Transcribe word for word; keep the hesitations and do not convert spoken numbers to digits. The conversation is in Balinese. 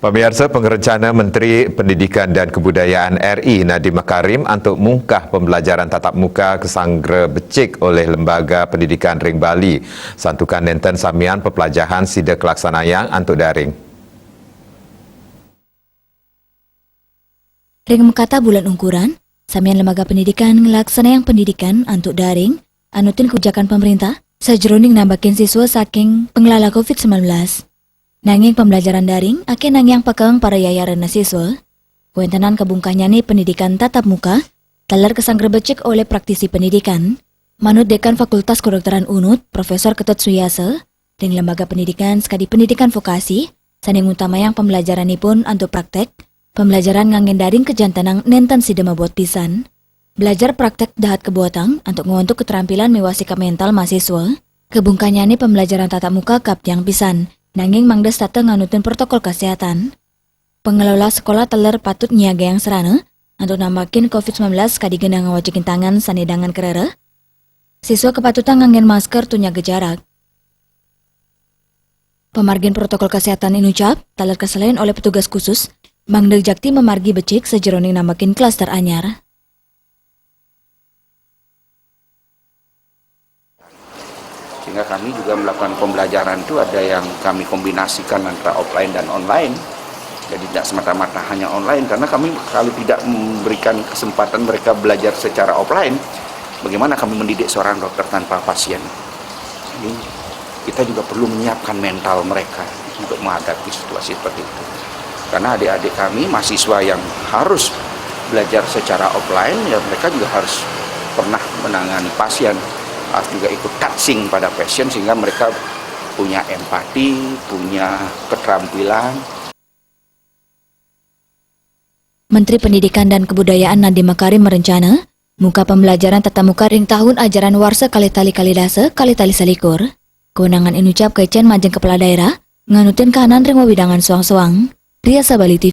Pemirsa, pengerencana Menteri Pendidikan dan Kebudayaan R I Nadiem Makarim antuk mungkah pembelajaran tatap muka kesanggra becik oleh Lembaga Pendidikan ring Bali, santukan nenten samian pepelajahan sida kelaksanayang antuk daring. Ring mekata bulan ungkuran, samian lembaga pendidikan nglaksanayang pendidikan antuk daring, anutin kebijakan pemerintah, sajeroning nambakin siswa saking pengelala covid sembilan belas. Nanging pembelajaran daring akeh nangiang pakeng para yayarana siswa. Kawentenan kabungkahnyane pendidikan tatap muka, taler kesanggra becik oleh praktisi pendidikan. Manut Dekan Fakultas Kedokteran Unud, Profesor Ketut Suyasa, ring lembaga pendidikan sekadi pendidikan vokasi, sane ngutamayang pembelajaranipun antuk praktek, pembelajaran nganggen daring kajantenang nenten sida mabuat pisan. Belajar praktek dahat kabuatang antuk ngwentuk ketrampilan miwah sikap mental mahasiswa. Kabungkahnyane pembelajaran tatap muka kaptiang pisan, nanging mangda setata nganutin protokol kesehatan. Pengelola sekolah taler patut nyiagayang sarana antuk nambakin covid sembilan belas kadi genah ngawacikin tangan sane dangan karereh. Siswa kapatutang nganggen masker tur nyaga jarak. Pamargin protokol kesehatan inucap taler kaselain oleh petugas khusus, mangda jakti mamargi becik sajeroning nambakin klaster anyar. Sehingga kami juga melakukan pembelajaran itu ada yang kami kombinasikan antara offline dan online. Jadi tidak semata-mata hanya online, karena kami kalau tidak memberikan kesempatan mereka belajar secara offline, bagaimana kami mendidik seorang dokter tanpa pasien? Jadi kita juga perlu menyiapkan mental mereka untuk menghadapi situasi seperti itu. Karena adik-adik kami mahasiswa yang harus belajar secara offline, ya mereka juga harus pernah menangani pasien, harus juga ikut touching pada pasien sehingga mereka punya empati, punya keterampilan. Menteri Pendidikan dan Kebudayaan Nadiem Makarim merencana muka pembelajaran tatap muka ring tahun ajaran warsa kalih tali kalih dasa kalih tali selikur. Kewenangan inucap kaicen majeng kepala daerah nganutin kahanan ring wewidangan soang-soang. Riasa Bali T V.